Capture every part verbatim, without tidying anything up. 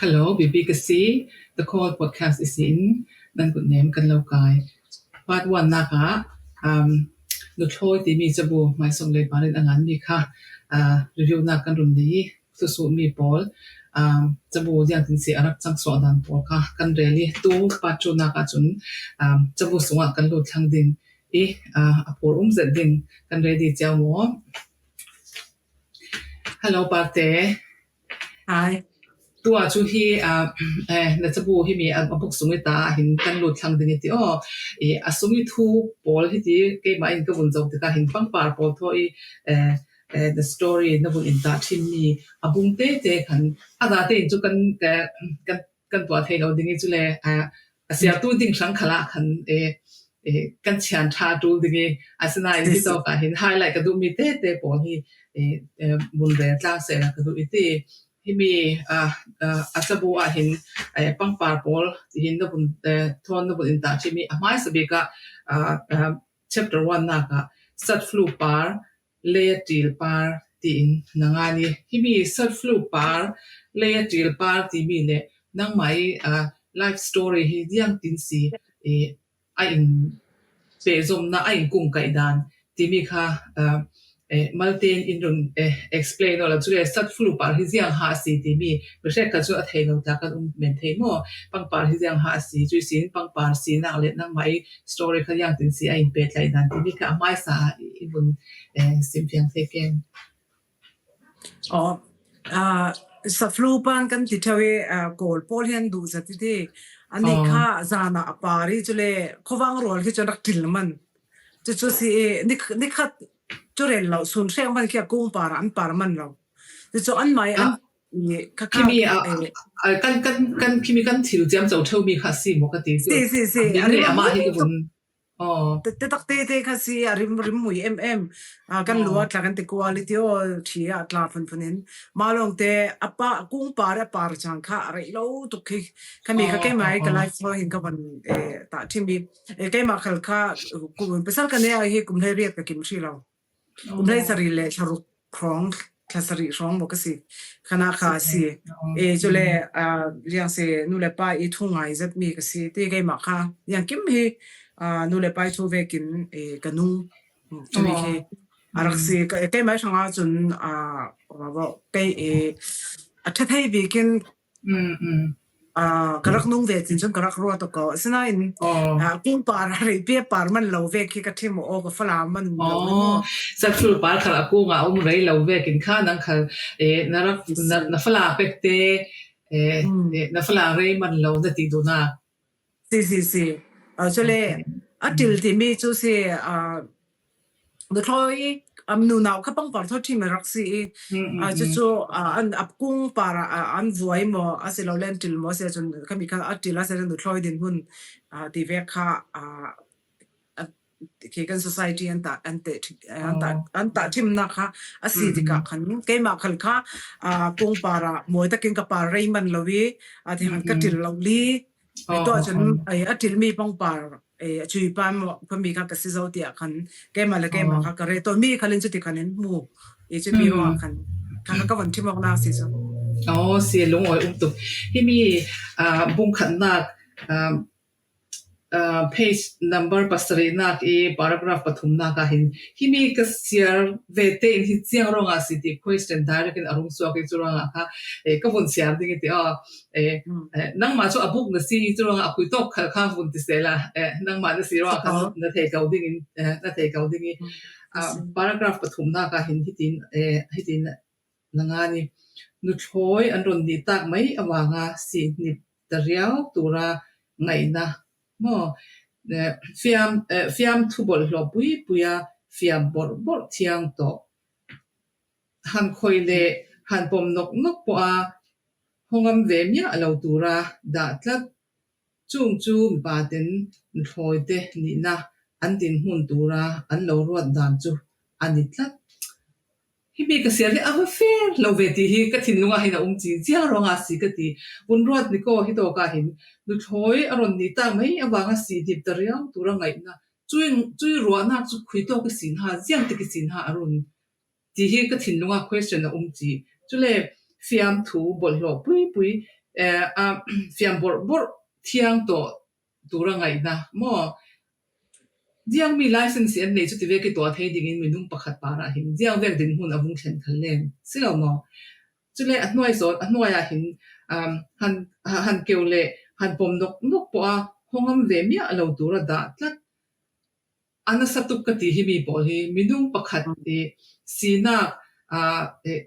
Hello, B B ka si, The Call Podcast i si in, nan kut nem kan lo kai. Part one nak ah, um, Nuthloi timi cabu Maisong le parin a ngan mi kha, uh, review nak kan run nei, thusuh mi pawl, um, cabu ziang tin si a rak cang suah dan pawl kha kan rel i, tu part two nak ah cun, um, cabu sungah kan lut thlang ding i, uh, a phur um zet ding kan ready cio maw? Hello, Parte. Hi. Tua cu hi, ah, eh, na cabu hi mi a, a buk sung i ta ah hin kan lut thlang ding i ti aw. I, a sung i thu pawl hi ti keimah in ka vun zoh tikah hin pangpar pawl thaw i, eh, eh, the story na vun in ta ṭhin mi a bung tete khan a za tein cu kan, eh, kan, kan tuah thei lo ding i cu le, ah, a siartu ding hrang khalah khan, eh, eh, kan chian ṭha ṭul ding i, asinain hi tawk ah hin highlight ka duh mi tete pawl hi, eh, eh, vun rel tlang sehla ka duh i ti. Hi mi, ah, ah, a cabu ah hin, eh, pangpar pawl ti hin na vun, eh, thawn na vun in ta ṭhin mi a hmaisa bik ah, ah, ah, chapter one nak ah sat flu par, lei a ṭil par tiin na ngan i, hi mi sat flu par, lei a ṭil par timi le nangmah i, ah, life story hi ziang tin si, eh, a in pehzomna, a in kung kaih dan timi kha, ah, eh, malte in in run, eh, explain awla cu le sat flu par hi ziang ha a si timi mi hrek kha cu a thei lo tla kan um men thei maw? Pangpar hi ziang ha a si, cu i sin pangpar sinak le nangmah i story kha ziang tin si a in pehtlaih dan timi kha a hmaisa ah i vun, eh, sim fiang thei ken. Aw, ah, sat flu pan kan ti ṭheu i, ah, Kawl pawl hian duh zat i ti. An ni kha zan ah a par i cu le khuavang rual khi cun rak ṭil man. Cu cu si i, ni, ni khat cu rel lo, sun hrek man khi a kung par ah an par man lo. Cu cu an mai an i kha kha, khi mi, ah, eh, ah, kan, kan, kan khi mi kan thil ciam co ṭheu mi kha si maw ka ti cu. Si, si, si. A rim amah hi ka vun Aw. Te, te tak tete kha si a rim, rim mui em em. Ah, kan luat tla kan ti kual i ti aw, ṭhi a tla funfun in. Malawng te a pa, a kung par a par chang kha a rei lo tuk khi. Kha mi kha keimah i ka life thaw hin ka van, eh, ta ṭhim i. Eh, keimah khal kha, kum, pasal ka ne a hi kum hlei riat ka kim ṭhi lo. Kum hlei sarih le thla ruk hrawng, thla sarih hrawng maw ka si. Khana kha a si. Eh, cu le, ah, liang si nu le pa i thu ngai zat mi ka si. Ti keimah kha liang kim hi, ah, nu le pa i thu vekin, eh, ka nung. Cumi khi a rak si. Ka, keimah hrang ah cun, ah, kei, eh, a ṭha thei bikin, ah, ka rak nung ve cin cun ka rak ruat ko. Asinain, ah, kung par a rei pi a par man lo vek khi ka ṭhim aw, ka fala man lo. Sat flu par khal a kung ah um rei lo vekin kha nang khal, eh, na rak, na, na fala pek te, eh, eh, na fala rei man lo na ti duhnak. Si, si, si. Ah, cu le a ṭil timi cu si, ah, Nuthloi, am, nunau kha pangpar thaw ṭhim a rak si i, ah, cu cu, ah, an ap kung par ah, ah, an vuai maw, a si lo le an ṭil maw, a si cun khami kha a ṭil a si le Nuthloi dinhmun, ah, ti vek kha, ah, khi kan society an tah, an teh, an tah, an tah ṭhimnak kha a si tikah khan keimah khal kha, ah, kung par ah mawi takin ka par rei man lo i, ah, ti khan ka ṭil lo li. Tua cun, eh, a ṭilmi pangpar, eh, a cui pa maw, khami kha ka si zo tiah khan keimah le keimah kha ka rei tawn mi khalin cuti khan in hmu. I cumi ruangah khan kha ka van ṭhim awknak a si cu. Aw, si lungawi um tuk. Himi, ah, bung khatnak, ah, ah, page number pasarihnak i paragraph pathumnak ah hin himi ka siar ve tein hi ziang ruangah si ti question direct in a rung suak i cu ruangah kha, eh, ka vun siar ding i ti aw. Eh, eh, nangmah cu a buk na si i cu ruangah a khui tawk khal kha vun ti sehla, eh, nangmah na si ruangah kha na, na thei ko ding in, eh, na thei ko ding i, ah, paragraph pathumnak ah hin hitin, eh, hitin na ngan i, Nuthloi an rawn nih tak mai avanga si hnip ta riau tura ngaihna maw? Eh, fiam, eh, fiam thu bawlhhlawh pui pui a fiam borh borh thiang tawh, han khoi le han pom nok nok pawh a hawngam ve miah lo tura dah tlat chung chu mipa ten Nuthloi te nihna an dinhmun tura an lo ruat dan chu a ni tlat. Himi ka siar hi a va fair lo ve ti hi ka thinlungah hin a um ci, ziang ruangah si ka ti. Vun ruat ni kaw hi tawkah hin Nuthloi a rawn nih tak mai avanga si hnip ta riau tura ngaihna, cui, cui ruahnak cu khui tawk i sin ha, ziang tik i sin ha a run ti hi ka thinlungah question a um ci. Cule fiam thu bawlhhlawh pui pui, eh, a, fiam borhborh thiang tawh tura ngaihna maw? Ziang mi license an nei chu ti vek i tuah thei dingin minung pakhat parah hin ziang vek dinhmun a vung thlen khal len si lo maw? Chule a hnuai sawn, a hnuai ah hin, um, han, han keu le han pom nok nok pawh a hong am ve miah lo tura dah tlat. A nasa tuk ka ti hi mi pawl hi, minung pakhat, eh, sinak, ah, eh,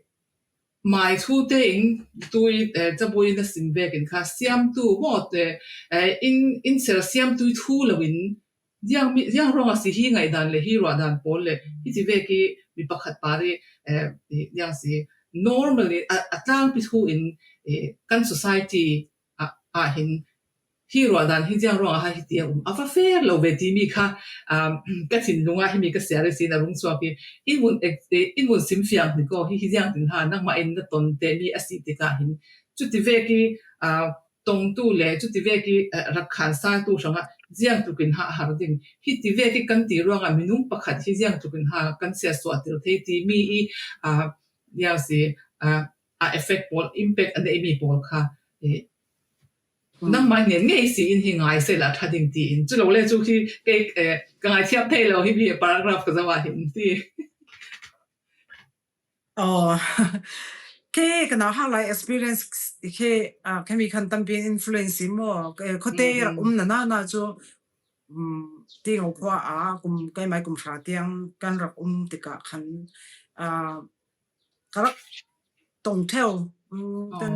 mai thu te in tui, eh, Chabui na sim vekin kha siamtu maw te, eh, in, in ser siamtu thu lo in ziang mi, ziang rawng a si hi ngaihdan le hi ruahdan pawl le hi ti vek i mi pakhat par i, eh, i, ziang si normally a, a tlangpi thu in, eh, kan society ah, ah hin hi ruahdan hi ziang ruang a ha hi ti a um a va fer lo ve ti mi kha, um, ka thinlung a hi mi ka siar i sin a rung chuak i in vun ek-, eh, in vun sim fiang ni ko hi hi ziang tin ha nangmah in na ton te mi a si ti ka hin chuti vek i, ah, tongtu le chuti vek i, eh, rak khan sa tu hrang a ziang tukin ha har ding hi ti vek i kan ti ruang a minung pakhat hi ziang tukin ha kan sia suah tel thei ti mi i, ah, ziang si, ah, a effect pawl, impact a nei mi pawl kha, eh, nangmah ngen ngei si in hi ngai se la tha ding ti in. Chu lo le chu hi kei, eh, ka ngai thiam thei lo hi mi paragraph ka zawa hin ti. Oh, kei ka nau ha lai experience kei, ah, kei mi khan tampi influence i maw, eh, khote rak um na na na chu, um, ti ngau khua a, kum, kei mai kum hra tiang kan rak um tika khan, ah, ka rak tong theu, um, ten,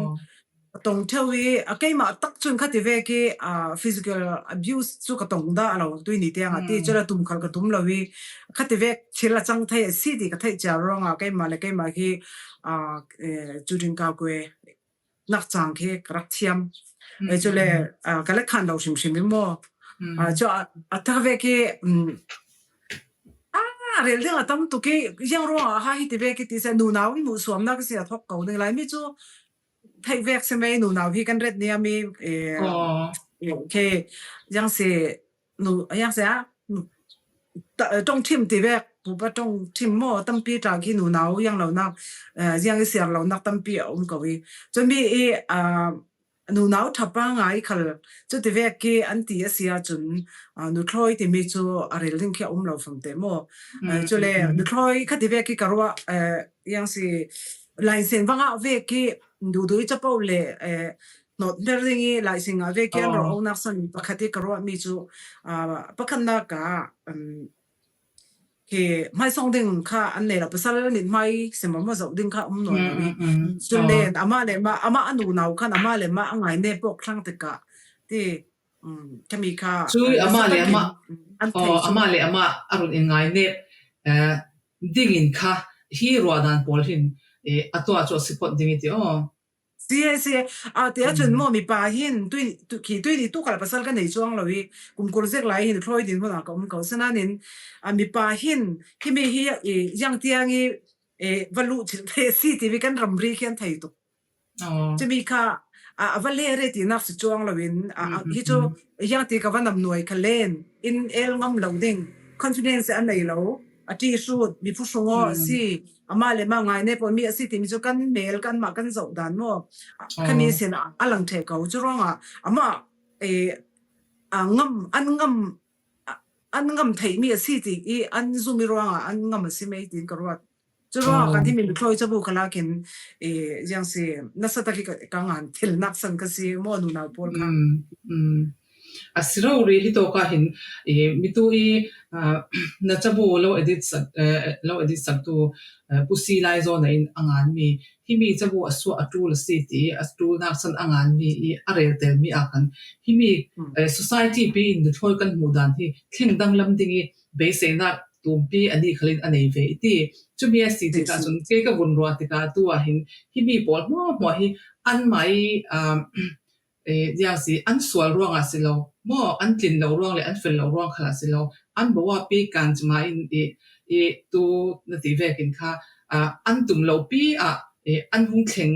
tong theu i, a keima tak chun khati vek i, ah, physical abuse chu ka tong da lo, tui ni tiang a ti, chu la tum khal ka tum lo i, khati vek thil a chang thei a si ti ka thei chia ruang a, keima le keima hi, ah, eh, chu ding ka kue, nak chang khi ka rak thiam. Eh, chu le, ah, ka le khan lo hrim hrim i maw. Ah, chu a, a thak vek i, um, a, rel ding a tam tuk i, ziang ruang a ha hi ti vek i ti se, nunau i mu suam na ka si a thok ko ding lai mi chu, thei vek se mai nunau hi kan ret ni a mi, eh, eh, ke, ziang se, nu, ziang se a, nu, ta, tong thim ti vek, pu pa tong thim maw tampi ta khi nunau ziang lo nak, eh, ziang i siar lo nak tampi a um ko i. Chu mi i, ah, nunau thapa ngai khal chu ti vek i an ti a sia chun, ah, nu thloi ti mi chu a rel ding khi a um lo fam te maw. Eh, chu le nu thloi kha ti vek i ka ruah, eh, ziang si lai sen vang a vek i du du i chapo le, eh, not ber ding i lai sen a vek i an ruah o nak san pakhat i ka ruah mi chu, ah, pakhat na ka, um, khi mai song ding kha an nei lo pasal nit mai sem maw zo ding kha um nuam lo i. Chu le ama le ma, ama a nunau khan ama le ma a ngai ne pok thlang te ka ti, um, kami kha, chu eh, ama le ama, an thei chu ama le ama a run in ngai ne, eh, ding in kha hi ruahdan pawl hin, eh, a tua chu a support ding i ti aw. Si e, si e. A, ti a chun maw mipa hin, tui, tu, khi tui ni tu kal pasal ka nei chuang lo i, kum kul zek lai hin, thloi din hun a ka um ko. Sinanin, a, mipa hin, khi mi hi, i, ziang tiang i, e, va lu chil thei si ti vi kan ramri khian thei tuk. Chu mi kha, a, a va le re ti nak si chuang lo in, a, a, hi chu, ziang ti ka va nam nuai ka len, in el ngam lo ding, confidence a nei lo, a ti su, mi phu sung o, si, ama le ma ngai ne pawh mi a si ti mi chu kan mel kan mah kan zoh dan maw? Kha mi sin a, a lang thei ko chu ruang a, ama, eh, a ngam, an ngam, a, an ngam thei mi a si ti i an zum i ruang a, an ngam a si mai tin ka ruat. Chu ruang a kan hi mi thloi chabu ka lakin, eh, ziang si, nasa tak i ka, ka ngan thil nak san ka si maw nunau pawl kha. A si rori hi tawka hin, eh, mi tu i, ah, na chabu lo edit sak, eh, lo edit sak tu, eh, Pu Si Lai Zawn a in a ngan mi. Hi mi chabu a suah a tul a si ti, a tul nak san a ngan mi i a rel tel mi a kan. Hi mi, eh, society pi in thloi kan hmuh dan hi, thleng danglam ding i beiseinak tumpi a ni khalin a nei ve i ti. Chu mi a si ti ta chun kei ka vun ruah ti ka tu a hin, hi mi pawl hmuahhmuah hi an mai, ah, eh, ziang si, an sual ruang a si lo, maw, an tlin lo ruang le an fel lo ruang khala si lo, an bawa pi kan chima in i, i tu na ti vekin kha, ah, an tum lo pi a, eh, an hung thleng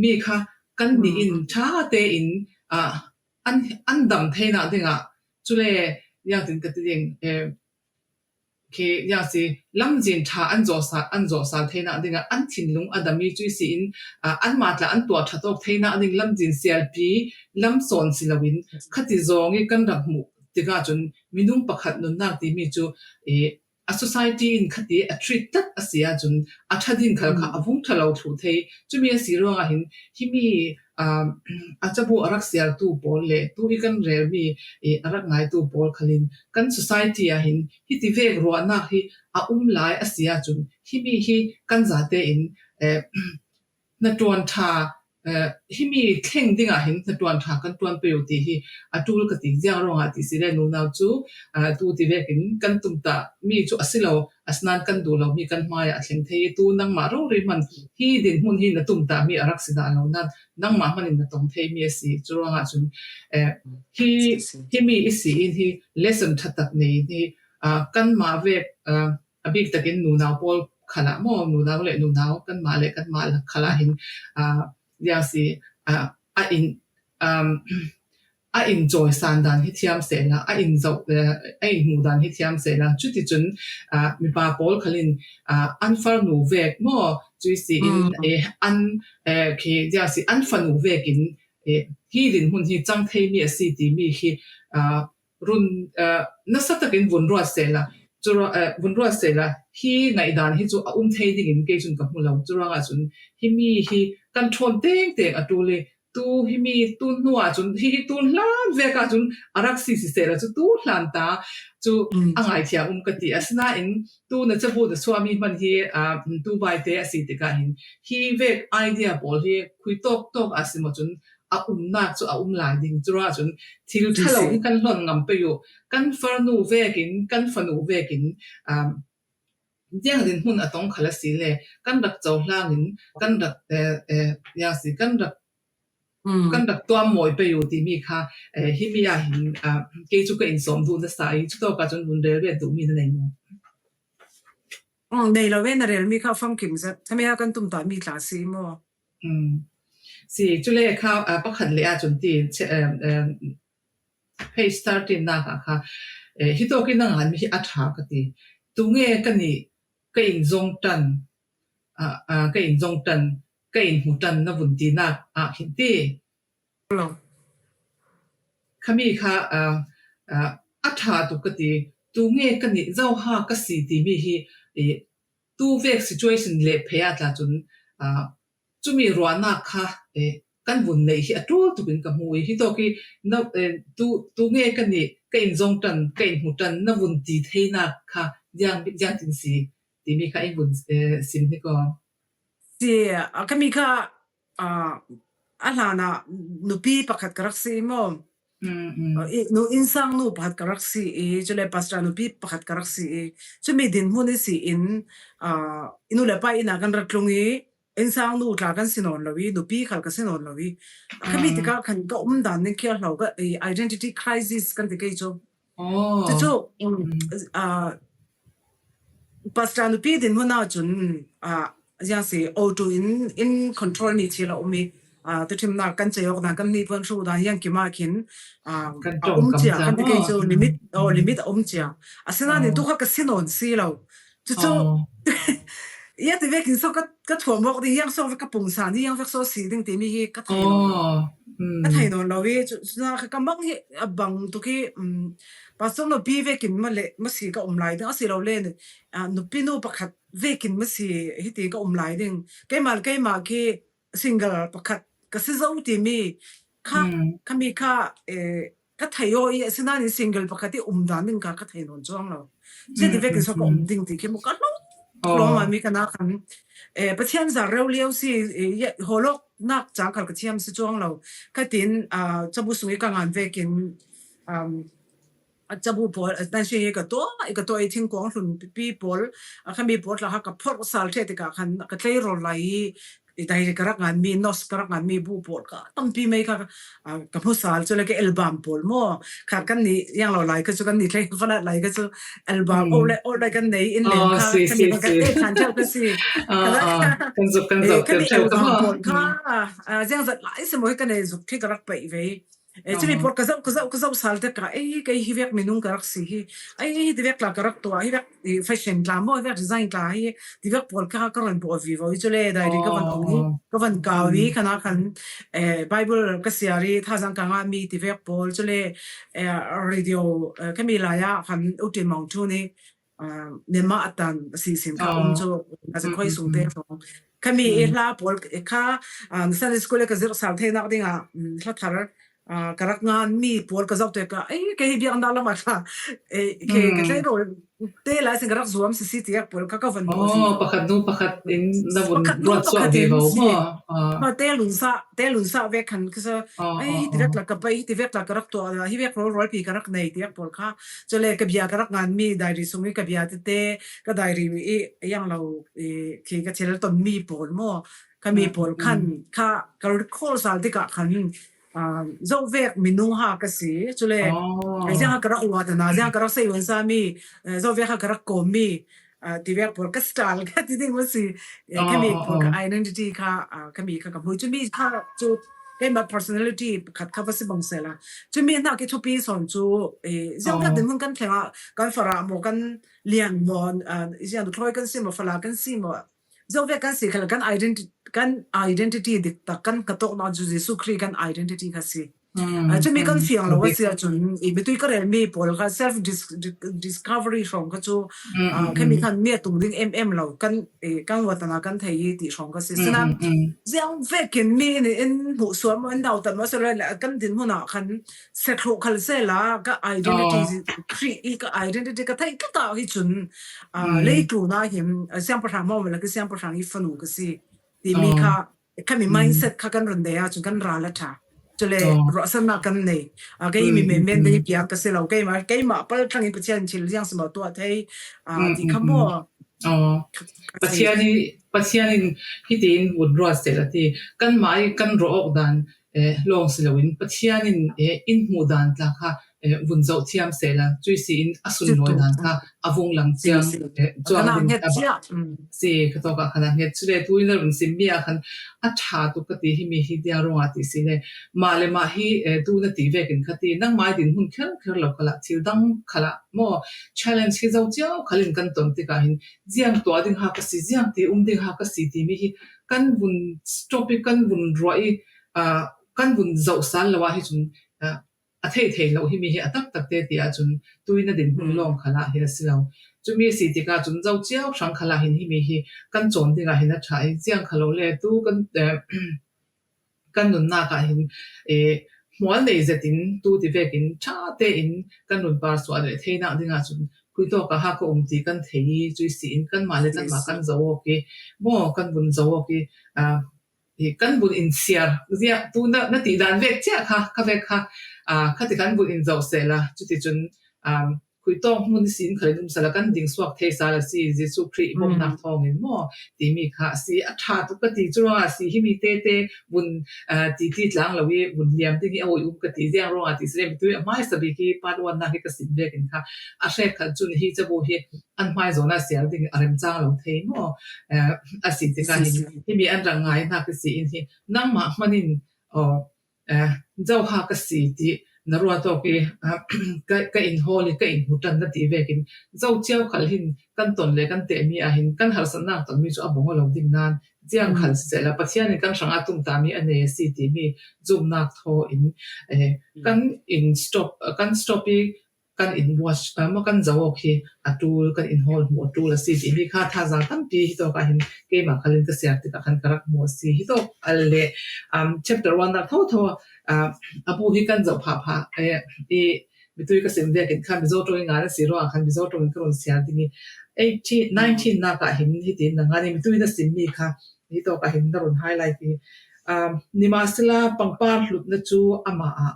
mi kha kan ni in tha te in, ah, an, an dam theina ding a, chu le ziang tin ka ti ding, eh, khi ya si lamzin ṭha an zawhsa an zawhsal theina dingah an thinlung a dami cui si in, ah, anmah tla an tuah ṭha tawk theina ding lamzin sialpi lam sawn si loin khati zawng i kan rak hmuh tikah cun minung pakhat nunnak timi cu, eh, a society in khati a treat tlat a si ahcun a ṭha ding khal kha a vung ṭha lo thluh thei. Cumi a si ruangah hin himi, ah, a cabu a rak sialtu pawl le tu i kan relmi, eh, a rak ngaitu pawl khalin kan society ah hin hiti vek ruahnak hi a um lai a si ahcun himi hi kan zate in, eh, hnaṭuan ṭha, eh, himi thleng dingah hin hnaṭuan ṭha kan ṭuan pei uh ti hi a ṭul ka ti. Ziang ruangah ti si le nunau cu, ah, tu ti vekin kan tumtah mi cu a si lo, asinain kan duh lo mi kan hmaiah a thleng thei i tu nangmah rori hman hi dinhmun hi na tumtah mi a rak si dah lo nain nangmah hmanin na tong thei mi a si. Cu ruangah cun, eh, hi, himi i si in hi lesson ṭha tak nei in hi, ah, kanmah vek, ah, a bik takin nunau pawl khalah maw, nunau le nunau, kanmah le kanmah khalah hin, ah, ziang si, ah, a in, um, a in cawisan dan hi thiam sehla, a in zoh, eh, a in hmuh dan hi thiam sehla, cuticun, ah, mipa pawl khalin, ah, an farnu vek maw, cui si in, eh, an, eh, khi ziang si, an fanu vekin, eh, hi dinhmun hi cang theimi a si timi hi, ah, run, eh, nasa takin vun ruat sehla, cu rua-, eh, vun ruat sehla, hi ngaihdan hi cu a um thei dingin kei cun ka hmu lo. Cu ruangah cun himi hi kan ṭhawn tengteng a ṭul i, tu himi tun hnu ahcun, hi, hi tun hlan vek ahcun a rak si si sehla cu tu hlan ta cu a ngaithiam um ka ti. Asinain tu na cabu na suahmi hman hi, ah, tu baite a si tikah hin hi vek idea pawl hi khui tawk tawk a si maw cun a umnak cu a um lai ding. Cu ruangah cun thil ṭha lo in kan hlon ngam pei uh. Kan farnu vekin, kan fanu vekin, um, ziang dinhmun a tong khal a si le kan rak cohlang in, kan rak, eh, eh, ziang si, kan rak, kan rak tuam mawi pei uh timi kha, eh, himi ah hin, ah, kei cu ka in sawm duh nasa i, cutawk ahcun vun rel ve duhmi na nei maw? Mm, nei lo ve, na relmi kha famkim zat. Khami ah kan tumtah mi tla si maw? Mm. Si, cule kha, ah, pakhat le ahcun ti, che-, em, em, page thirteen nak ah kha, eh, hitawk in na nganmi hi a ṭha ka ti. Tu nge ka nih, ka in zong ṭan, ah, ah, ka in zong ṭan, ka in hmu ṭan na vun tinak ah hin ti. Lo. Khami kha, ah, ah, a ṭha tuk ka ti. Tu nge ka nih, zoha ka si timi hi, eh, tu vek situation le phei ah tla cun, ah, cumi ruahnak kha, eh, kan vun neih hi a ṭul tukin ka hmu i, hitawk i na, eh, tu, tu nge ka nih, ka in zong ṭan, ka in hmu ṭan, na vun ti theinak kha ziang, ziangtin si timi kha in vun, eh, sim hi ko. Si, a, khami kha, a, a hlanah nupi pakhat ka rak si maw? Mm, mm. A, i, nu, innsang nu pakhat ka rak si i, cule pastor nupi pakhat ka rak si i, cumi dinhmun i si in, a, i nu le pa inn ah kan rak tlung i, innsang nu tla kan si nawn lo i, nupi khal ka si nawn lo i. A, khami tikah khan ka um dan ning khi a hlo ka, i, identity crisis kan ti kei cu. Oh. Cucu, um, mm, a, pastor nupi dinhmun ah cun, a, ziang si, auto in, in control ni thil a um i, a, tuṭhimnak kan cei awk dan, kan hnipuan hru dan, ziang kim ah khin, a, kan a um cia, kan ti kei cu limit, oh, limit a um cia. Asinain tu kha ka si nawn si lo. Cucu, oh, ia ti vekin so ka, ka thuam awk ding, ziang so ka pungsan i, ziang vek so si ding timi hi ka thei nawn lo. Oh. Mm. Ka thei nawn lo i, cu, cu, ka, ka mang hi a bang tuk i, um, pastor nupi vekin ma le, ma si ka um lai ding, a si lo le, a, nupi nu pakhat vekin ma si hiti ka um lai ding. Keimah le keimah khi single pakhat ka si zo timi kha, mm, khami kha, eh, ka thei aw i, asinain single pakhat i um dan ding kha ka thei nawn cuang lo. Citi vekin so ka um ding ti khi mu ka hlawm. Oh. Hlawm a mi ka na khan, eh, Pathian zar reu lio si, eh, hawlawknak cang khal ka thiam si cuang lo. Ka tin, ah, cabu sung i ka ngan vekin, um, a cabu pawl, a nan si hi ka tuah, i ka tuah i thingkuang hlun pipi pawl, a khami pawl tla kha ka phorh sal ṭheh tikah khan ka tleirawl lai i, i dai ka rak nganmi, nos ka rak nganmi bu pawl kha tampi mai kha, a, ka hmu sal, cule ka album pawl maw? Kha kan nih ziang lo lai ka cu, kan nih tlei falat lai ka cu album, oh, le, oh, le kan nei in len kha, si, kan si, nih kan si. Ei ṭhan ṭheu ka si. Ah, ah, kan zuk, kan zuk, kan album ṭheu ka pawl kha, ah, ziang zat lai si maw hi kan ei zuk ṭhi ka rak paih ve. Eh, chumi pawl ka zauh, ka zauh, ka zauh sal te ka, ei, kei hi vek minung ka rak si hi. Ei, hi ti vek tla ka rak tuah, hi vek, eh, fashion tla maw, hi vek design tla hi, ti vek pawl kha ka run bawh vivo hi chule, diary ka van om hi, ka van kau hi, khana khan, eh, Bible ka siar hi, thazang ka ngah mi ti vek pawl chule, eh, radio, eh, ka mi lai ah khan U Tin Maung Thu ni, ah, Myanmar a tan a si sin kha um chu, a za khoi sung te hrawng. Ka mi i hla pawl, eh, kha, ah, Sunday school le ka zir sal thei nak ding ah, mm, hla thar, ah, ka rak ngan mi pawl ka zauh te ka, ei, kei hi biak na lam a thla, eh, ke, ke tlai ro, te lai sin ka rak zuam si si tiak pawl ka ka van bawh si. Oh, pakhat nu pakhat in na vun ruat suak vivo maw? Ma te lun sa, te lun sa vek khan ka sa, ei, hi ti vek tla ka pai, hi ti vek tla ka rak tuah, hi vek rol rol pi ka rak nei tiak pawl kha. Chule ka bia ka rak ngan mi diary sung i ka bia te te, ka diary mi i yang lo, i, ki ka thil ton mi pawl maw? Ka mi pawl khan, ka, ka recall sal te ka khan, ah, zauh vek minung ha ka si, chule, ziang ha ka rak uat na, ziang ha ka rak sei uan sa mi, eh, zauh vek ha ka rak kawm mi, ah, ti vek pawl ka style ka ti ding maw si, eh, ka mi pawl ka identity kha, ah, ka mi kha ka hmui chu mi kha chu, keima personality khat kha va si bang sela. Chu mi na ki thupi son chu, eh, ziang vek din mun kan thlenga, kan fara maw kan lian maw, ah, ziang du thloi kan si maw, fala kan si maw, zauh vek kan si khala kan identi-, kan identity dik tak kan ka tawk na chu Jesu Khrih kan identity kha si. Ah, chu mi kan fiang lo a si a chun, i mitui ka rel mi pawl kha self dis-, di-, discovery hrawng kha chu, ah, ka mi khan mi a tung ding em em lo, kan, eh, kan watana kan thei i ti hrawng kha si. Sina, ziang vekin mi ni in hmuh suam, in dau tam a si lo, kan din hmuna khan, se thluh khal sela, ka identity, Khrih i ka identity ka thei ka ta hi chun, ah, leitluna hin, ah, Siangpahrang maw, la ka Siangpahrang i fanu ka si. Ti mi kha, ka mi mindset kha kan run dei a chun kan ral a tha. Chule, ruahsanna kan nei. Ah, kei mi men men dei piak ka si lo, keima, keima pal thlang i Pathian thil ziang si maw tuah thei, ah, ti kha maw. Aw, Pathian i, Pathian in hitin vun ruat sela ti, kan mai kan rawh awk dan, eh, lawng si loin, Pathian in, eh, in hmuh dan tla kha, eh, vun zoh thiam sela, chui si in a sun lawi dan kha a vung lang chiang, eh, chuang ding a ba si ka tawk a khan a nget. Chule tu in a run sim mi a khan a tha tu ka ti hi mi hi dia rawng a ti si le, mah le mah hi, eh, tu na ti vekin kha ti, nang mai din hmun kher kher lo khala, thil dang khala maw, challenge hi zo chiau khalin kan ton tikah hin, ziang tuah ding ha ka si, ziang ti um ding ha ka si ti mi hi kan vun stop i, kan vun ruah i, ah, kan vun zoh sal lo a hi chun, ah, a thei thei lo hi mi hi a tak tak te ti a chun tuina din hmun lawng khalah hi a si lo. Chu mi si tikah chun zo chiau hrang khalah hin hi mi hi kan cawn dingah hin a tha i ziang kha lo le tu kan, eh, kan nunnak ah hin, eh, hmual nei zetin tu ti vekin ṭha tein kan nun par suah leh theinak dingah cun khuitawk ah ha ka um ti kan thei i, cui si in kanmah le kanmah kan zoh awk i, maw kan vun zoh awk i, ah, i kan vun insiar zia tu na, na ti dan vek chiah kha, kha vek kha, ah, khati kan vun in zoh sehla, cuticun, ah, khuitawk hmun ihsin khalin um sala kan ding suak thei sal a si, Jesuh Khrih i bawmhnak thawngin maw timi kha a si. A ṭha tuk ka ti cu ruangah a si, himi tete vun, ah, titi tlang lo i vun liam ding i a oi um ka ti ziang ruangah ti si le, mitui a hmaisa bik hi part one nak hi ka sim vekin kha a hrek khat cun hi cabu hi an hmai zawn a siar ding a remcang lo thei maw, ah, a si tikah hin himi an rak ngai hna ka si in hi nangmah hmanin, aw, eh, zoha ka si ti na ruat awk i, ah, ka, ka inhawl i, ka inhmuhṭan na ti vekin zo cio khal hin kan ton le kan tehmi ah hin kan harsatnak tonmi cu a bawng a lo ding nain ziang khal sisehla Pathian in kan hrangah tumtahmi a nei a si timi zumhnak thaw in, eh, kan in stop, kan stop i kan in watch, ah, maw kan zoh awk hi a ṭul, kan inhawl hmuh a ṭul a si timi kha thazaang tampi hi tawkah hin keimah khalin ka siar tikah khan ka rak hmu a si. Hi tawk a le, um, chapter one nak thotho, ah, a bu hi kan zoh phahphah, eh, i mitui ka sim vekin kha Mizo ṭawng i ngan a si ruangah khan Mizo ṭawng in ka run siar ding i eighteen, nineteen nakah hin hitin na ngan i mitui na simmi kha hi tawkah hin na run highlight i, um, nimahsela pangpar hlutna cu amah ah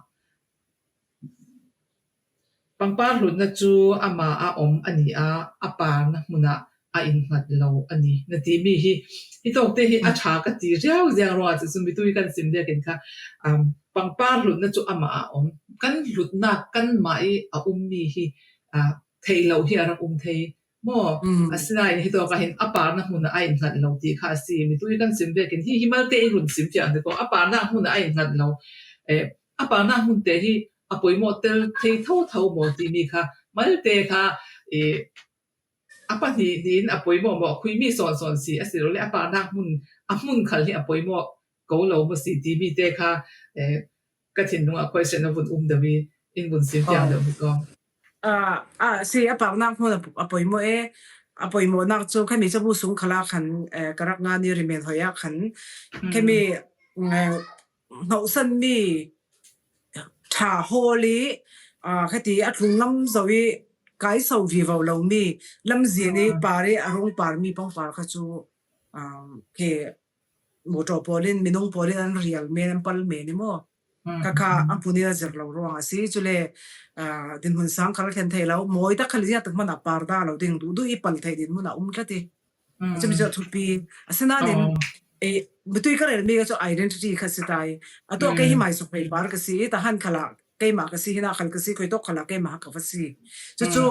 pangpar hlutna cu amah a om a ni a, a parna hmunah a inhngat lo a ni na timi hi, hi tawkte hi a ṭha ka ti riau ziang ruangah cucu mitui kan sim vekin kha, um, pangpar hlutna cu amah a om. Kan hlutnak kanmah i a ummi hi, ah, theih lo hi a rak um thei maw? Asinain hi tawkah hin a parna hmunah a inhngat lo ti kha a si. Mitui kan sim vekin hi, hi malte i run sim fiang ti ko, a parna hmunah a inhngat lo, eh, a parnak hmun te hi a pawimawh tel thei thotho maw timi kha malte kha, eh, a pahnih hnih in a pawimawh maw, khuimi sawnsawn si a si lo le a parnak hmun, a hmun khal hi a pawimawh ko lo maw si timi te kha, eh, ka thinlung ah question a vun um deuh i, in vun sim piak deuh hi ko. Ah, ah, si a parnak hmun a, a pawimawh e, a pawimawhnak cu khami cabu sung khalah khan, eh, ka rak nga ni rimen hoi ah khan, khami, eh, hnohsan mi ṭha hawl i, ah, khati a tlung ngam zo i kai so vivo lo mi lamzin i par i a rung par mi pangpar kha cu, ah, khi motor pawl in, minung pawl in an rial men, an pal men i maw? Kha kha a hmun in a zir lo ruang a si. Cule, ah, dinhmun sang khal thlen thei lo, mawi tak khal ziah tak hmanh ah par dah lo ding, duh duh i pal thei dinhmun ah um tlat i. A cumi cu a thupi. Asinain, eh, mitui ka rel mi ka cu identity kha si tai. A tuah kei hi mai suk pei par ka si i, tahan khalah keimah ka si, hinah khal ka si, khuitawk khalah keimah ka va si. Cucu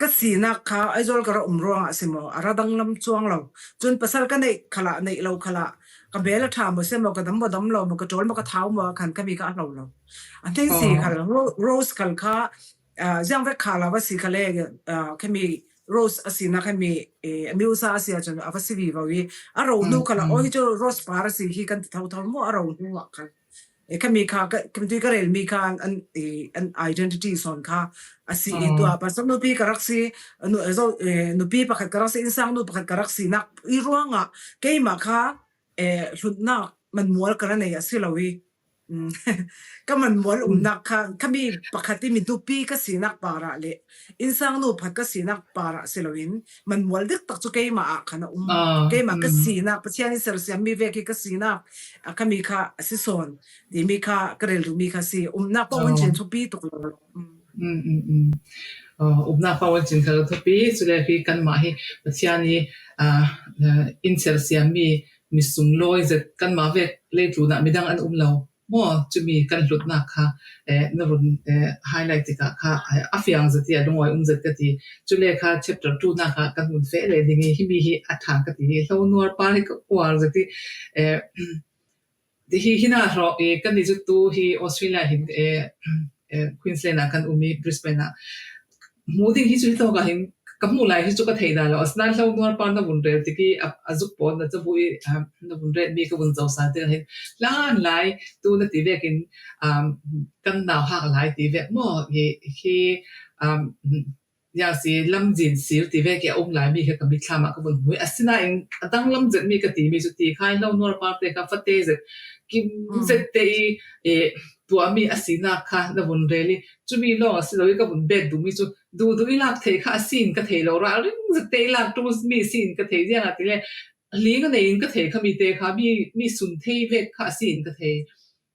ka sinak kha Aizawl ka ra um ruangah a si maw, a ra danglam cuang lo. Cun pasal ka neih khalah, neih lo khalah, ka bel a ṭha maw, si maw, ka dam maw, dam lo maw, ka ṭawl maw, ka thau maw, khan khami kha a hlo lo. A hneih si khal, Ro-, Rose khal kha, ah, ziangvek kha lo a si khal le, ah, khami Rose a sinak khami, eh, a miusa a si ahcun a va si vivo i, a ro hnu khalah, aw, hi cu Rose par a si hi kan ti thotho maw, a ro hnu ah khal. Eh, khami kha, ka, khami tui ka rel mi kha an, an, eh, an identity sawn kha a si i, tua pasal nupi ka rak si, nu, eh, zo, eh, nupi pakhat ka rak si, innsang nu pakhat ka rak sinak i ruangah keimah kha, eh, hlutnak manmual ka ra nei a si lo i, mm, ka manmual umnak kha, khami pakhat i mi nupi ka sinak parah le innsang nu pakhat ka sinak parah si loin, manmual dik tak cu keimah ah khan a um. Keimah ka sinak, Pathian i sersiam mi vek hi ka sinak, a khami kha a si sawn timi kha ka rel duh mi kha si. Umnak pawh cun thupi tuk lo. Mm. Mm, mm, mm. Uh, umnak pawh cun kha thupi, cule hi kanmah hi Pathian i, uh, uh, in sersiam mi, mi sunglawi zet kanmah vek leitlun ah midang an um lo. Maw, cumi kan hlutnak kha, eh, na vun, eh, highlight tikah kha, eh, a fiang zet i a lungawi um zet ka ti. Cule kha chapter two nak kha kan vun feh leh ding i, himi hi a ṭha ka ti hi. Hlo nuar par hi ka uar zet i, eh, hi, hi na hrawh i, kan ni cu tu hi Australia hin, eh, eh, Queensland ah kan um i, Brisbane ah hmu ding hi cu hitawk ah hin ka hmuh lai hi cu ka thei dah lo. Asinain hlo nuar par na vun rel tik i a, a zuk pawl na cabu i, um, na vun rel mi ka vun zoh sa tikah hin hlan lai tu na ti vekin, um, kan nauhak lai ti vek maw? Hi, hi, um, ziang si lamzin sil ti vek i a um lai mi kha ka mitthlam ah ka vun hmu i. Asinain a danglam zet mi ka ti mi cu ti kha hlo nuar par te kha fate zet, kim zet te i, eh, tuah mi a sinak kha na vun rel i, cumi lawng a si lo i ka vun bet duh mi cu duhduh i lak thei kha a si in ka thei lo, ralring zet te i lak ṭul mi si in ka thei, ziangahtile ling a nei in ka thei kha mi te kha mi, mi sun thei vek kha a si in ka thei.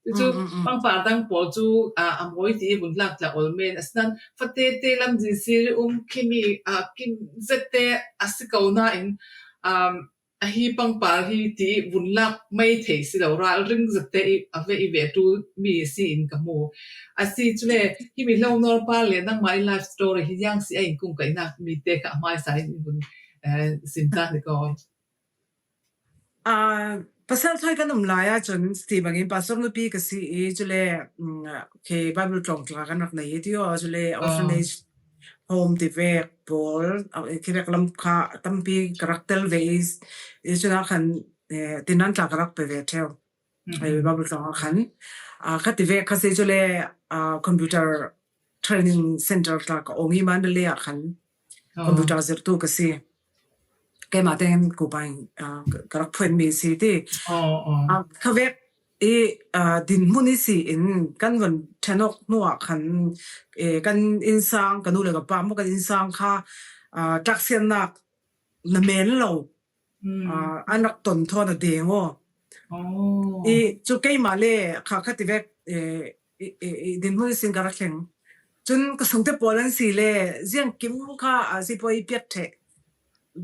Cucu pangpar dang pawl cu, ah, a mawi ti i vun lak tlak ol men, asinain fate te lamzin si i um khi mi, ah, kim zet te a si ko nain, um, ahi pangpar hi ti i vun lak mai thei si lo, ralring zet te i a ve i ve ṭul mi si in ka hmu. A si cule himi hlo nuar par le nangmah i life story hi ziang si a in kung kaihnak mi te kha a hmaisa in vun, eh, sim ta ni ko. Ah, pasal thawi kan um lai ahcun, ti bangin pastor nupi ka si i, cule, mm, khi Bible tlawng tla kan rak nei i ti aw, cule orphanage home ti vek pawl, ah, khi vek lam kha tampi ka rak tel ve i, i cun ah khan, eh, tinan tla ka rak pe ve ṭheu. Bible tlawng ah khan, ah, kha ti vek kha si cule, ah, computer training center tla ka ong i Mandalay ah khan computer zirtu ka si. Keimah tein Kubai, ah, ka, ka rak phuan mi si ti. Ah, kha vek i, ah, dinhmun i si in kan van ṭhen awk hnu ah khan, eh, kan innsang, ka nu le ka pa maw kan innsang kha, ah, ṭaksiatnak na men lo, ah, an rak ton thawn a deng aw. I cu keimah le kha kha ti vek, eh, i, i, i dinhmun sin ka ra thleng. Cun ka sungte pawl an si le ziangkim kha a si poi i piat ṭheh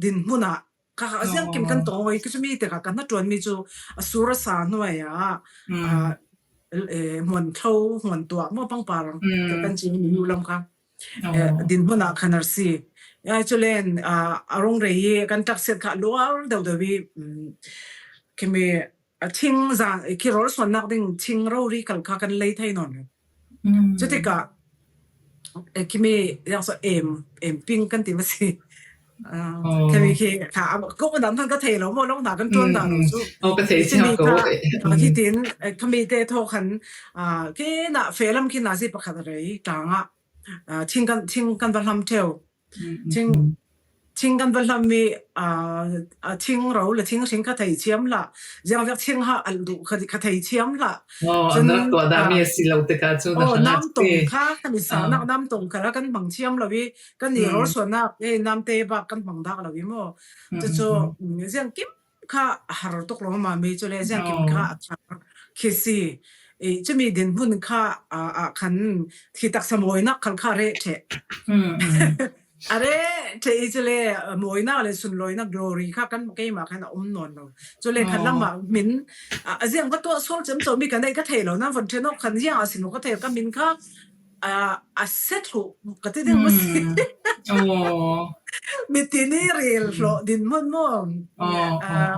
dinhmun ah kha, kha ziangkim kan tong aw i, ka cu mi te kha ka hnaṭuan mi cu a sur a sa hnuai ah, ah, eh, hmuan thlo, hmuan tuah maw pangpar kan, kan ci mi nu lam kha. Eh, dinhmun ah khan a si. Ai cu len, ah, a rung rei i kan ṭaksiat kha luar deuh deuh i, mm, khimi a thing zan, khi rorsuannak ding thing rori kal kha kan lei thei nawn lo. Cutikah, eh, khimi yang so em em ping kan ti masi. Khami khi kha ko dan than ka thei lo mo, long na kan tuan dan lo chu. Ka thei siam ko. Hitin khami te tho khan kina felam kina si pakhat rei tanga thing kan thing kan va hlam theu. Thing thing kan va hlam mi a thing ro le thing hring kha thei chiam la, ziang vek thing ha al du kha thei chiam la. Chun tua da mi si lo te ka chu na nam tong kha kan i sa nak nam tong kha kan mang chiam lo i kan i rorsuannak e namte bak kan mang dak lo i maw. Chu chu ziang kim kha a har tuk lo ma mi chu le ziang kim kha a thar khi si. Chumi dinhmun kha a khan khi taksa mawinak khal kha re theh. A re theh i chu le mawinak le sunlawinak glory kha kan keimah khan a um nawn lo. Chu le khan lamah min a ziang ka tuah sual cem chawh mi ka nei ka thei lo, nan von ṭhen awk khan ziang a sin ka thei ka min kha a set hu ka ti ding masi. Mitini ril hlawh dinhmun maw?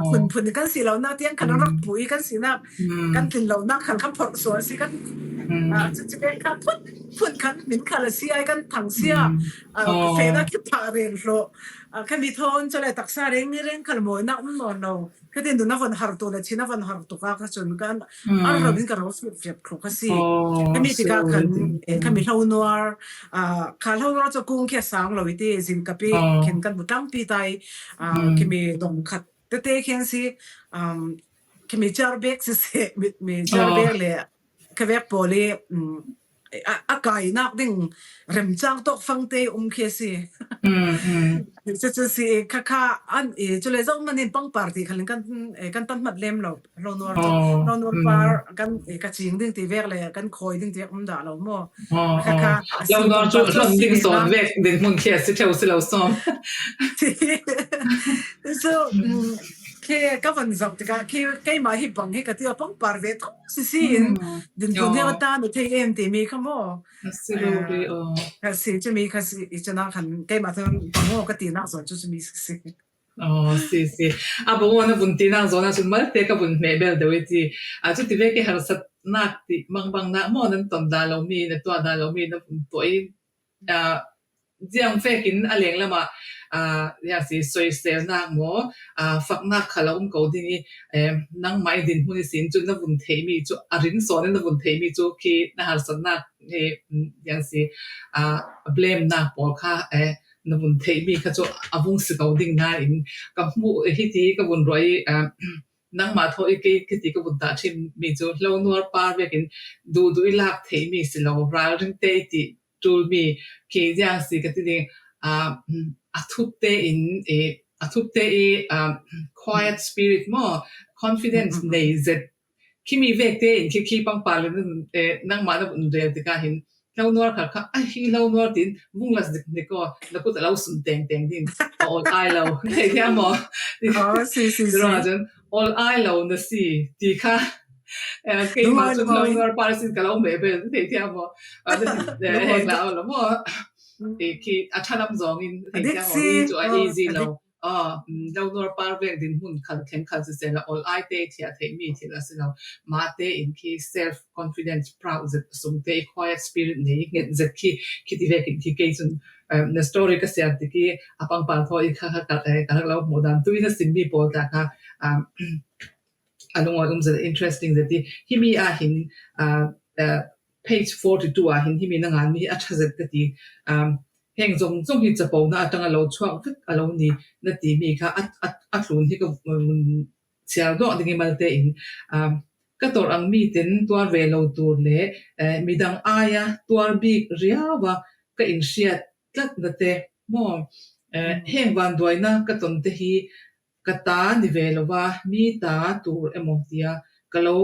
Phunphun kan si lo nak tiang khan rak pu i kan si nak kan tlin lo nak khan kan phorh sual si kan chu chu kha phunphun khan min kha la si ai kan thang sia. Fena khi phah ril hlawh. Khami thawn chu le taksa reng ni reng kha la mawinak um nawn lo. Khati nuna von har tu le china von har tu ka ka chun kan ar ro min ka ro fit fit khlo ka si. Khami ti ka kan khami hlo nuar kha hlo nuar chu kung kia sang lo i ti zin ka pi khen kan bu tang pi tai. Khami dong khat te te khen si khami char bek si se mi char bek le ka vek poli a kainak ding remchang tawk fangte um khi a si. Chu chu si kha kha an i chu le zong manin pangpar ti khalin kan kan tan hmat lem lo lo nuar chu lo nuar par kan ka ching ding ti vek le kan khoi ding ti vek um dah lo maw. Kha kha lo nuar chu hlon ding sawn vek ding hmun khi a si theu si lo sawm. So khi ka van zak tika khi keimah hi bang hi ka ti a pangpar ve tho si si in din tun heu ta na thei em ti mi kha maw. Ka si chu mi ka si i chana khan keimah thon bang maw ka ti nak zawn chu chu mi si si. Si si. A bang maw na vun ti nak zawn a chun malte ka vun hmeh bel deuh i ti. A chu ti ve ke harsat nak ti mangbang nak maw nan ton da lo mi na tua da lo mi na vun tuah i ziang vekin a leng lamah ziang si soiselnak maw faknak kha lo um ko ding i nangmah i dinhmun i sin chu na vun theih mi chu a ring sawn na vun theih mi chu khi na harsatnak ziang si blame nak pawl kha na vun theih mi kha chu a vung si ko ding na in ka hmuh hiti ka vun ruah i nangmah thaw i kei khiti ka vun dah ṭhin mi chu hlo nuar par vekin duhduh i lak theih mi si lo ralring te i ti tul mi khi ziang si ka ti ding a thup te in a thup te i quiet spirit maw confidence nei zet khi mi vek te in khi khi pangpar le nangmah na vun rel tika hin hlo nuar kha kha a hi hlo nuar tin vung la zik ni ko na kut a lo sun teng teng din a ol ai lo thei thiam maw. Chun ol ai lo na si ti kha keimah chun hlo nuar par sin ka lo meh bel thei thiam maw. Heng la lo maw. Khi a ṭha lam zawngin thei thiam maw hi chu a easy lo. Lo nuar par vek dinhmun khal thleng khal sisela ol ai te thia theih mi thil a si lo. Mate in khi self confidence proud zet sung te i quiet spirit nei nget zet khi khiti vekin khi kei chun na story ka siar tiki a pangpar thaw i kha kha ka ka lo hmuh dan tu i na sim mi pawl ta kha a lungawi um zet interesting zet i hi mi a hin page forty two a hin hi mi na ngan mi a ṭha zet ka ti. Heng zong zong hi chapona atanga lo chhuak vek a lo ni na ti mi kha a tlun hi ka chial dawh ding i malte in ka tawrh ang mi ten tuar ve lo tur le midang aia tuar bik riau a ka inhriat tlat na te maw. Heng vanduaina ka ton te hi ka ta ni ve lo va mi ta tur emaw tia ka lo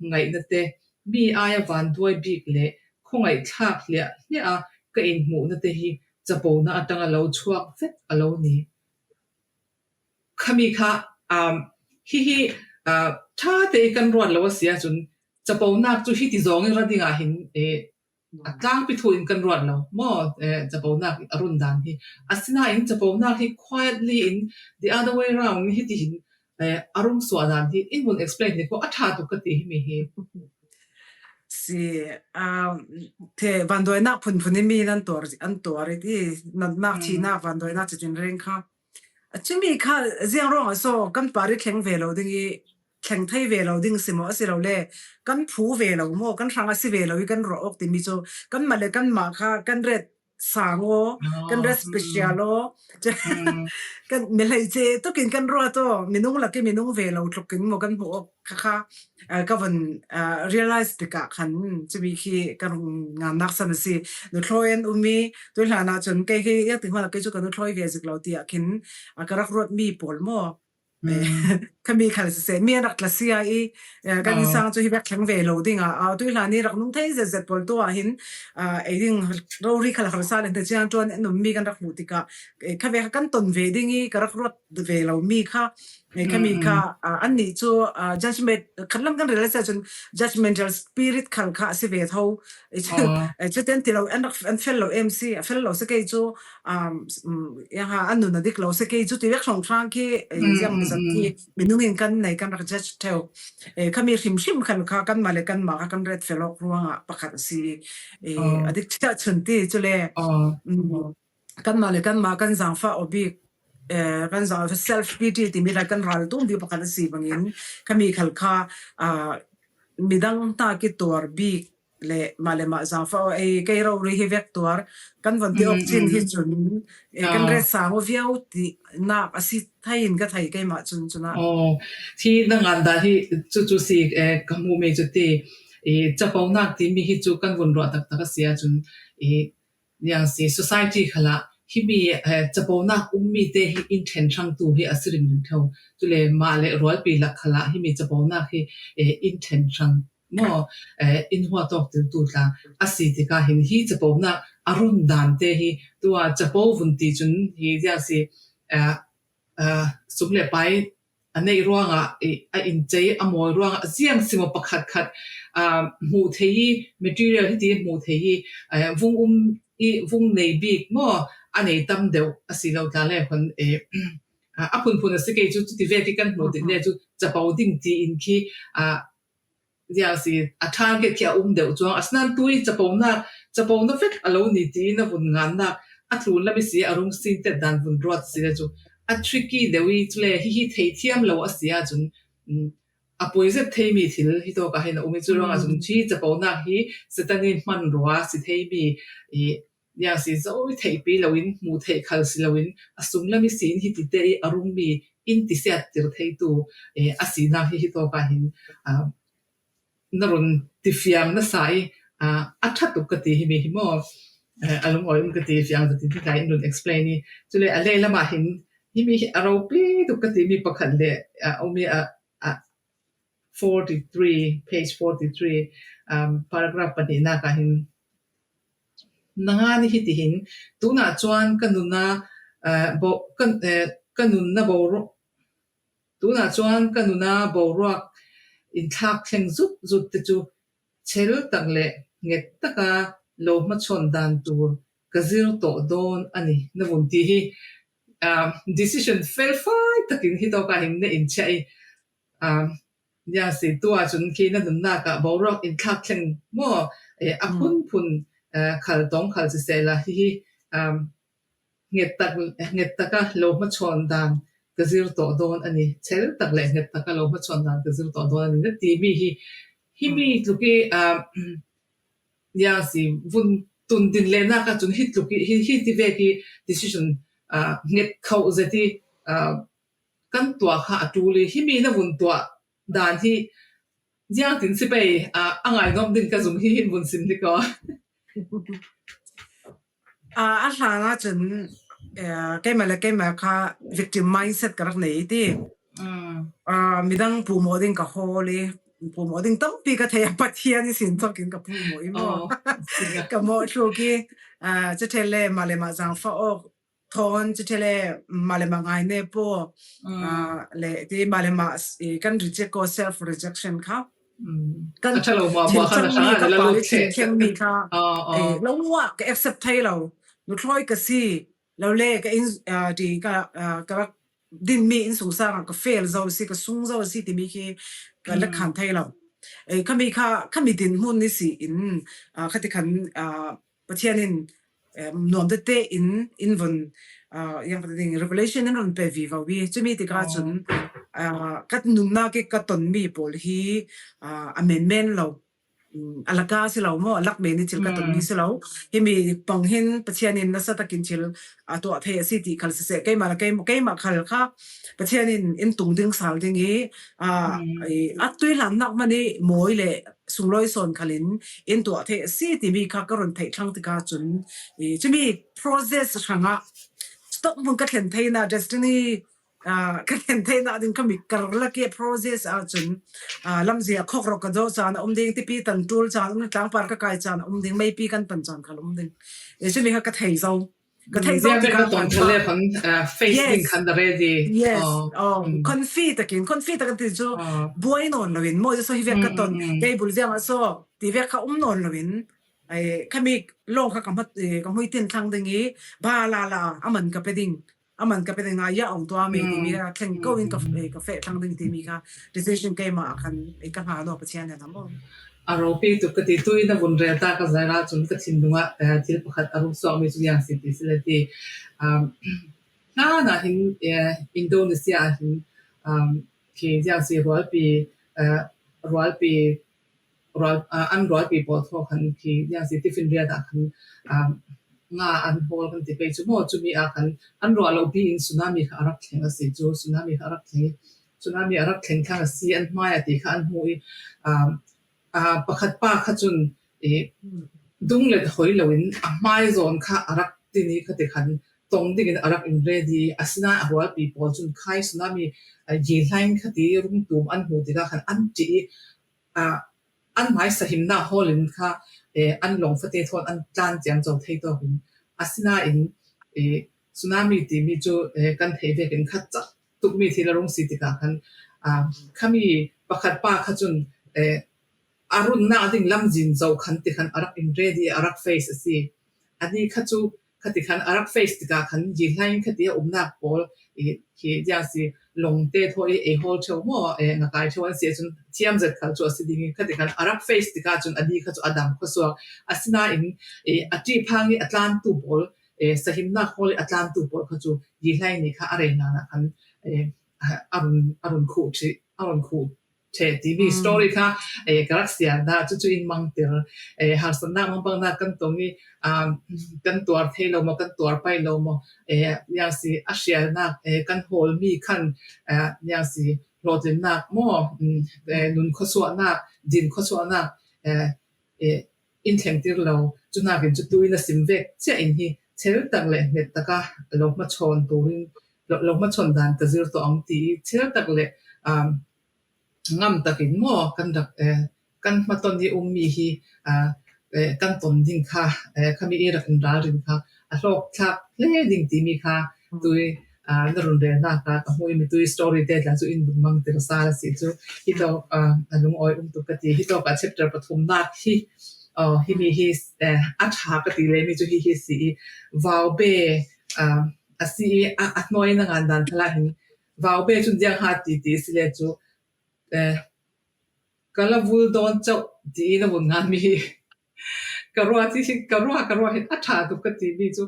ngaihna te mi aia vanduai bik le khawngaih thlak hliah hliah a ka inhmuhna te hi chapona atanga lo chhuak vek a lo ni. Khami kha hi hi ṭha te i kan ruat lo a si a chun chaponak chu hiti zawng i ra dingah hin a tlangpi thu in kan ruat lo maw. Chaponak a run dan hi a sinain chaponak hi quietly in the other way round hiti hin eh, a rung suah dan hi in vun explain ni ko a ṭha tuk ka ti hi mi hi. Si, ah, the vanduainak phunphun hi mi nan tuar, an tuar i ti, natnak, mm, thinak, vanduainak citin reng kha. A cimi kha ziang ruangah so kan pari thleng ve lo ding i, thleng thei ve lo ding si maw, a si lo le kan phu ve lo maw, kan hrang a si ve lo i kan ruah awk timi cu kanmah le kanmah kha kan ret sang aw, kan ret special aw, kan mi hleice tukin kan ruat aw, minung lak i minung ve lo tlukin maw kan hmuh awk kha kha, ah, ka von, ah, realize tikah khan cumi khi ka rung ngannak san a si. Nuthlawi an um i, tuihlan ah cun kei khi ziangtik hmanh ah kei cu ka nuthlawi ve zik lo tiah khin, ah, ka rak ruat mi pawl maw? Eh, khami khal siseh, mi an rak tlasia i, eh, kan innsang cu hi vek thleng ve lo ding ah, ah, tuihlan i rak nung thei zetzet pawl tu ah hin, ah, ei ding rori khal harsa le hna ciang tuan an um mi kan rak hmuh tikah, eh, kha ve kha kan ton ve ding i ka rak ruat ve lo mi kha, eh, khami kha, ah, annih cu, ah, judgment, khatlam kan realize cun judgmental spirit khal kha a si ve tho. Eh, cu, eh, cu ten ti lo, an rak, an fel lo em si, a fel lo si kei cu, um, um, ya ha, an nun a dik lo si kei cu ti vek hrawnghrang khi, eh, ziang zat khi minung in kan nei kan rak judge ṭheu. Eh, khami hrimhrim khan kha kanmah le kanmah kha kan ret fel awk ruangah pakhat a si. Eh, a dik chiah chun ti cu le, um, kanmah le kanmah kan zangfah aw bik, eh, kan zang self pity timi lai kan ral tum bik pakhat a si bangin khami khal kha, ah, midang hna ki tuar bik le mah le mah zangfah aw, ei, kei rori hi vek tuar kan von ti awk cin hi cun, eh, kan ret sang aw viau ti nak a si thei in ka thei keimah cun cun ah. Aw, hi na ngan dah hi cu cu si, eh, ka hmuh mi cu ti, eh, caponak timi hi cu kan vun ruah taktak a si ahcun, eh, Niang si society khalah himi, eh, caponak ummi te hi in ṭhen hrangtu hi a si ringring kho. Cule mah le rualpi lak khalah himi caponak hi, eh, in ṭhen hrang maw, eh, in huatawk tiltu tla a si tikah hin hi caponak a run dan te hi tua capo vun ti cun hi ziang si, eh, eh, sum le pai a neih ruangah, i, a incei, a mawi ruangah, a ziang simaw pakhat khat, aa, hmuh theih i, material hiti hmuh theih i, aa, vung um i, vung nei bik maw, a nei tam deuh a si lo tla le hon, e, aa, a phunphun a si kei cu, cuti vek i kan hmuh ding le cu, capo ding tiin khi, aa, ziang si, a target khi a um deuh cuang. Asinain tu i caponak, capo na vek a lo ni tiin a vun ngannak, a tlun lam i si, a rung sin tet dan vun ruat si le cu, a tricky deuh i cule hihi theithiam lo a si ahcun, um, a puai zet theimi thil hi tawk ah hin a um i cu ruangah cun, hi caponak hi Satan i hmanrua si theimi, i, ziang si zo i theihpi loin, hmuh theih khal si loin, a sunglam i si in hiti te i a rungmi in tisiattir theitu, eh, a sinak hi hi tawk ah hin, ah, na run tifiang na sa i, ah, a ṭha tuk ka ti hi mi hi maw? Eh, a lungawi um ka ti fiang zatin hi tlai in run explain i. Cule a lehlam ah hin hi mi hi a ropi tuk ka ti mi pakhat le, ah, a um i a, a forty-three, page forty-three, um, paragraph pahnihnak ah hin, nanga nih hitihin, tunah chuan ka nuna, eh, bo-, ka, eh, ka nunna boruak, tunah chuan ka nuna boruak inthlak thleng zut zut te chu chel tak leh nget taka lo hmachhawn dan tur ka zir tawh dawn a ni, na vun ti hi, ah, decision felfai takin hi tawkah hin na inchhiah i, ah, nia si, tuah chun khi na nunnak ah boruak inthlak thleng maw, eh, a phunphun, eh, khal tawng khal siseh la hi hi, ah, nget tak, nget taka lo hmachhawn dan ka zir tawh dawn a ni. Chel tak leh nget taka lo hmachhawn dan ka zir tawh dawn a ni na timi hi, hi mi tluk i, ah, nia si, vun tun din lehnak ah chun hi tluk i, hi, hi ti vek i decision, ah, nget khoh zet i, ah, kan tuah kha a ṭul i, hi mi na vun tuah dan hi ziangtin si pei, ah, a ngaihnawm ding ka zum hi hin vun sim dik aw. Ah, a hlan ah chun, eh, keimah le keimah kha victim mindset ka rak nei i ti. Ah, midang puhmawh ding ka hawl i, puhmawh ding tampi ka thei a, Pathian i sin tawkin ka puhmawh i maw. Ka mawh tluk i, ah, cuthel le mah le mah zangfah awk thawn, cuthel le mah le mah ngaine paw, ah, le ti mah le mah, i, kan reject ko, self rejection kha. Kan a ṭha lo mah, mah khan a ṭha mi kha, pali thleng mi kha, eh, lo muah ka accept thei lo, nuthlawi ka si, lo le ka in, ah, ti ka, ah, ka rak din mi in sung sangah ka fail zo si, ka sung zo si timi khi ka la khan thei lo. Ei, khami kha, khami dinhmun ni si in, ah, khati khan, ah, Pathian in, eh, nuam tete in, in vun, ah, yang kati ding, revelation in vun pe vivo vi. Chumi tika chun, ah, ka nunna ke ka ton mi pawl hi, ah, a men men lo. Mm, a laka si lo maw, a lak men ni thil ka ton mi si lo. Himi pang hin Pathian in nasa takin thil a tuah thei a si ti khal sese. Keima la keima, keima khal kha Pathian in in tung ding sal ding hi, a, i, a tui lan nak mani mawi le sunglawi sawn khalin in tuah thei a si timi kha ka run theih thlang tika chun, i, chumi process hranga stop mun ka thlen theina destiny, ah, ka thlen theina ding ka mi kar la ke process a chun, ah, lamzia khok rok ka do chan a um ding, tipi tan tul chan um, tlangpar ka kai chan a um ding, meipi kan tan chan khal um ding. E, chumi kha ka thei zo. Ka thei zo tika ka ton khan le khan, ah, face ding khan da ready. Yes. Oh, confident takin, confident takin ti chu buai non loin, mo so hi vek ka ton, kei bul ziang a so, ti vek kha um non loin. Ai, khami long kha ka mat, eh, ka hmui tin thlang ding i, ba la la, a man ka pe ding. A man ka pe ding a, ya ong tua me ti mi kha, thleng ko in ka, eh, ka fe thlang ding ti mi kha, decision keima a khan, eh, ka nga no Pathian na mo. A ropi tu ka ti tu in a vun rel ta ka zai ra chun ka thin dunga, eh, thil pakhat a rung suak mi chu yang si ti si le ti. Um, na na hin, eh, Indonesia a hin, um, khi yang si rualpi, eh, rualpi, rual, ah, an rualpi pawl thaw khan khi yang si tiffin riat ah khan, ah, nga an hawl kan ti pei chu maw, chumi ah khan an ruah lo pi in tsunami kha a rak thleng a si chu, tsunami kha a rak thleng, tsunami a rak thleng thlang a si an hmai a ti kha an hmu i, ah, ah, pakhat pa kha chun, eh, dung let hoi lo in a hmai zawn kha a rak ti ni kha ti khan tong dingin a rak in ready a sina a rualpi pawl chun khai tsunami, ah, yi hlain kha ti rum tum an hmu tika khan an ti i, ah, an hmai sahimna hawlin kha, eh, an long fate thawn an tlan chiam zo thei tawkin. A sina in, eh, tsunami ti mi chu, eh, kan thei vekin khat chak tuk mi thil a rung si tika khan, ah, khami pakhat pa kha chun, eh, a runna ding lamzin zo khan ti khan a rak in ready a rak face a si. A ni kha chu kha ti khan a rak face tika khan yi hlain kha ti a umnak pawl, i, khi yang si long te thaw i, ei hawl theu maw, eh, ngakai theu an si a chun thiam zet khal chu a si ding i kha ti khan a rak face tika chun a ni kha chu a dam kha suak. A sina in, eh, a ti phang i a tlan tu pawl, eh, sahimna hawl i a tlan tu pawl kha chu yi hlain ni kha a rei na na khan, eh, a, a run, a run khu thi, a run khu the ti mi story kha, eh, ka rak siar na chu chu in mang tir, eh, harsatna mang pang na kan tong i, um, kan tuar thei lo maw, kan tuar pai lo maw, eh, yang si a siar na, eh, kan hawl mi khan, eh, yang si hlawtlin nak maw, mm, eh, nun khawsuah nak, din khawsuah nak, eh, eh, in thleng tir lo, chu nakin chu tu in a sim vek chiah in hi, chel tak le hmet taka lo hmachhawn turin, lo, lo hmachhawn dan ka zir tawh ang ti i, chel tak le, um, ngam takin maw kan rak, eh, kan hmaton i um mi hi, ah, eh, kan ton ding kha, eh, khami i rak in ralrin kha a hlawk thlak hle ding ti mi kha tui, ah, na run rel nak a ka hmui mi tui story te tla chu in bun mang tir sa la si chu hi tawk, ah, a lungawi um tuk ka ti hi tawk a chapter pathum nak hi, oh, hi mi hi, eh, a tha ka ti le mi chu hi hi si i vau be, ah, a si i a, a hnuai na ngan dan thala hin vau be chun diang ha ti ti si le chu, eh, ka la vul dawn chauh ti i na vun ngan mi hi. Ka ruat hi, ka ruat, ka ruat hi a tha tuk ka ti mi chu.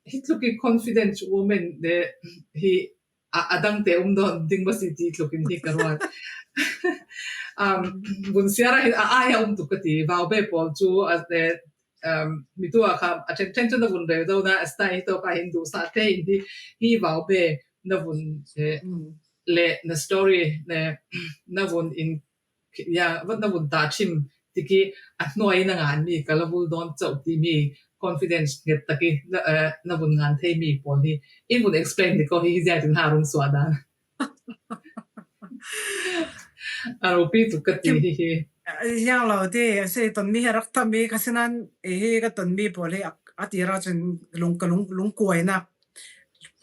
Hi tluki confident woman le hi a, a dangte um dawn ding ba si ti tlukin hi ka ruat. Um, vun siara hi a ai a um tuk ka ti. Vau be pawl chu a, eh, um, mi tu a kha a then then chu na vun rel do na a style hi to ka hin du sa te in hi, hi vau be na vun, eh, le na story ne na vun in ya va na vun ta thim tiki a hnuai na ngan mi ka la vul dawn chauh ti mi confidence nget taki na, eh, na vun ngan thei mi pawl hi in vun explain ti ko hi hi zia tin ha rung suah dan. A ropi tuk ka ti hi hi. Yang lo ti a si ton mi ha rak tam mi ka sinan e hi ka ton mi pawl hi a, a ti ra chun lung ka lung, lung kuai na.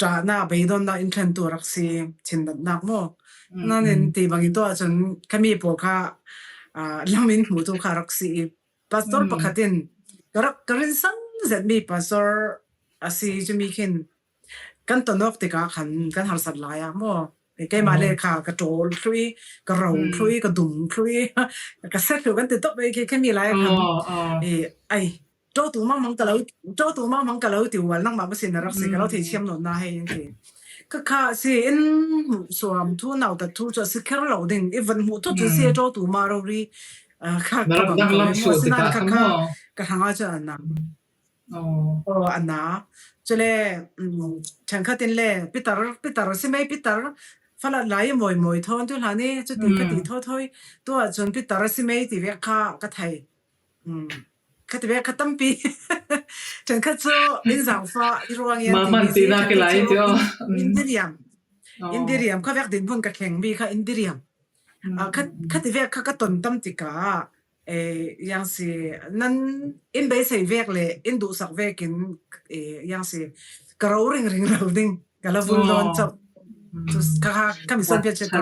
Ṭahna, beidonna in thlentu rak si, chindatnak maw? Nanin ti bangin tua chun khami pawl kha, ah, lam in hmutu kha rak si i. Pastor pakhat in ka rak, ka rinsan zet mi pastor a si chu mi khin kan tonawk tikah khan kan harsat lai ah maw. Keimah le kha ka ṭawl thlui, ka ro thlui, ka dum thlui, ka set thlui kan ti tawp ei, khe mi lai khan. Ai, ṭawtu mahmah ka lo, ṭawtu mahmah ka lo ti ual, nangmah masin na rak si ka lo thei thiam nawn na hei in ti. Ka kha si in hmuh suam thu, nautat thu chu a si kher lo ding, i van hmuh thut chu si a ṭawtu ma rori. Kha ka bang ka lo maw, sinan ka kha ka hrang a chu a na. Aw, a na. Chule ṭhenkhat in le pitar, pitar si mai, pitar falat lai i mawi mawi thawn tu hlan i chuti ka ti thaw thawi. Tua chun pitar si mai ti vek kha ka thei. Khati vek kha tampi. Ṭhenkhat chu in zangfa i ruang i an ti mi si, ṭhenkhat chu indiriam. Indiriam kha vek dinhmun ka thleng mi kha indiriam. Khati vek kha ka ton tam tikah, yang si nan in beisei vek le in duhsak vekin, yang si ka ro ringring lo ding ka la vun lawn chauh. Ka, ka mi san pia che ka